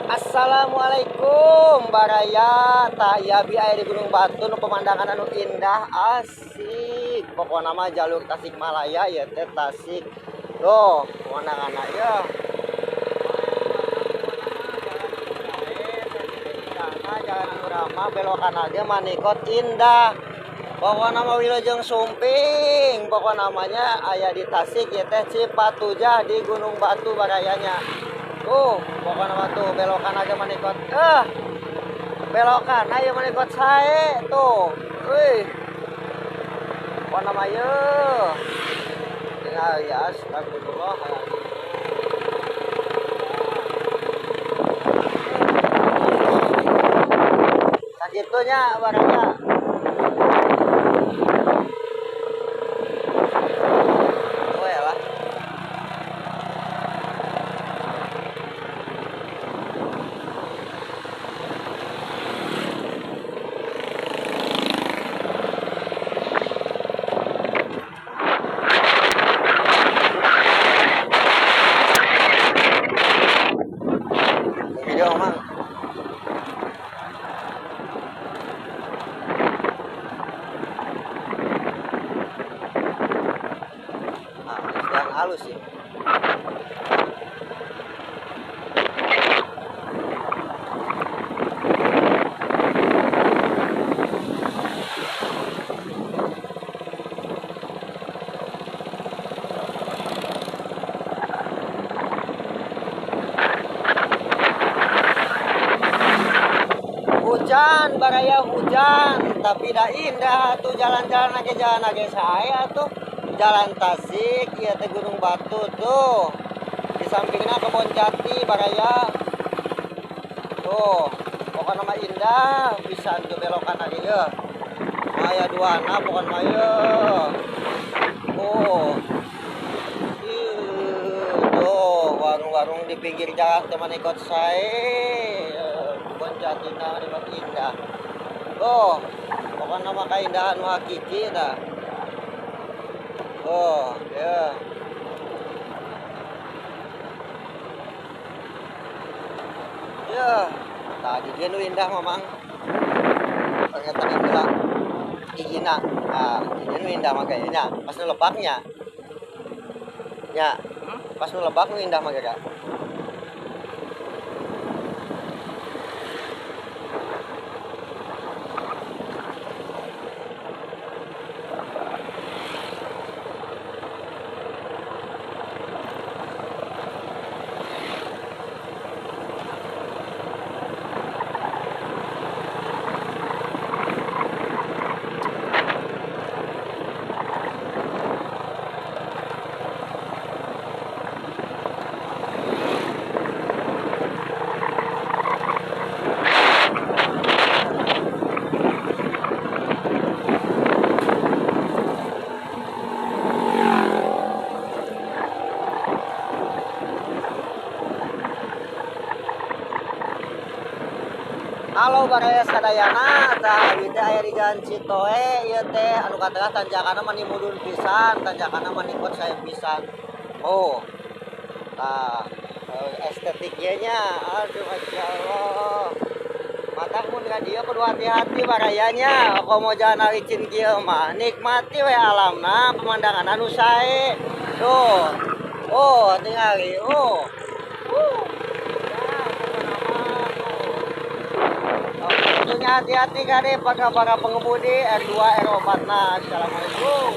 Assalamualaikum baraya, tah ieu abi aya di Gunung Batu nu pemandangan anu indah asik. Pokokna mah jalur Tasikmalaya ieu teh Tasik. Tuh, pemandanganna ieu. Jalan anu ramah, belokan aja manikot indah. Pokokna mah wilujeng sumping, pokokna namanya aya di Tasik ieu teh Cipatujah di Gunung Batu barayanya. Tuh, pokokna mah tuh belokan aja manikot. Belokan ayo manikot sae tuh. Wih. Pokokna mah ieu. Tinggal ya astagfirullah. Sakitunya baraya. Oh ya lah. Video mang. Ah, jalan halus sih. Hujan baraya hujan, tapi dah indah tuh jalan-jalan aja jalan aja saya tuh. Jalan Tasik, ieu teh Gunung Batu tuh. Di sampingnya Kebon Jati baraya. Tuh, pokokna mah indah pisan tuh belokan aja ieu. Aya duana pokokna mah ieu. Oh. Ieu, tuh warung-warung di pinggir jalan teh manikot sae. Kebon Jati na manikot indah. Tuh, pokokna mah kaindahan nu hakiki dah. Oh, ya. Ya, tadi dia nu indah mamang. Ternyata heula hijina. Ah, dia nu indah mah kayaknya. Pas nu lebaknya. Ya, pas nu lebak nu indah mah kaya. Halo baraya sadayana, tah abi teh aya di Jalan Citoe ieu teh anu katengah tanjakana mani mudun pisan, tanjakana mani kot sae pisan. Oh. Tah, estetik ieu nya, aduh masyaallah. Matak mun ka dieu kudu hati-hati barayanya, komo jalan licin kieu mah, nikmati we alamna, pemandangan anu sae. Tuh. Oh, tingali. Oh. Tentunya hati-hati kali para pengemudi R2 R4. Nah, assalamualaikum.